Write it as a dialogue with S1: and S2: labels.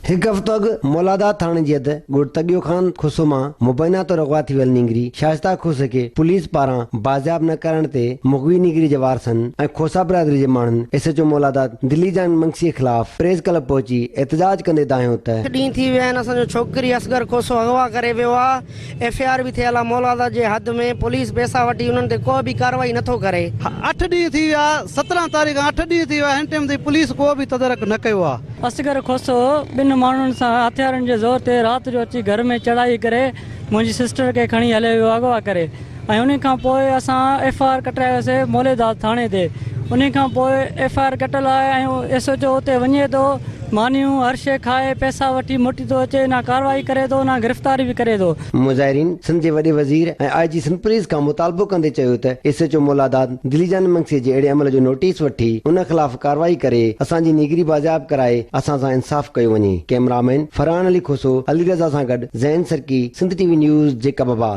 S1: هڪ هفتو اڳ مولاداد ٿاڻي جي حد ڳوٺ تڳيو خان کوسو مان مبينا طور اغوا ٿي ويل نينگري شائسته کوسي کي پوليس پاران بازياب نه ڪرائڻ تي مغوي نينگري جي وارثن ۽ کوسا برادري جي ماڻهن ايس ايڇ او مولاداد دلي جان منگسي خلاف پريس ڪلب پهچي احتجاج ڪندي دانهيو ته.
S2: ڏينهن ٿي ويا آهن اسان جو ڇوڪري اصغر کوسو اغوا ڪري ويو آ ايف I R به ٿيل آ مولاداد جي حد ۾ پوليس پئسا وٺي انهن تي ڪو به ڪارروائي نٿو ڪري.
S3: اٺ ڏينهن ٿي ويا 17 تاريخ کان اٺ ڏينهن ٿي ويا هن ٽيم تائين پوليس ڪو به تدارڪ نه ڪيو آ.
S4: اصغر کوسو ٻن ماڻهن سان هٿيارن جي زور تي رات جو اچي گهر ۾ چڙهائي ڪري منهنجي سسٽر کي کڻي هليو ويو اغوا ڪري ۽ انهي کان پوء اسان ايف I R ڪٽرايوسي موليداد ٿاڻي تي انهي کان پوء ايف I R ڪٽل آهي ۽ ايس ايڇ او اتي وڃي ٿو مانيون هر شيء کائي پئسا وٺي موٽي ٿو اچي نه ڪارروائي ڪري ٿو نه گرفتاري به ڪري ٿو.
S1: مظاهرين سنڌ جي وڏي وزير ۽ آء جي سنڌ پوليس کان مطالبو ڪندي چيو ته S H O Moladad Dilijan Mangsi جي اهڙي عمل جو نوٽيس وٺي ان خلاف ڪارروائي ڪري اسان جي نيگري بازياب ڪرائي اسان سان انصاف ڪيو وڃي ڪئميرامين فرحان علي کوسو علي رضا سان گڏ Zain Sarki Sindh T V news Jacobabad.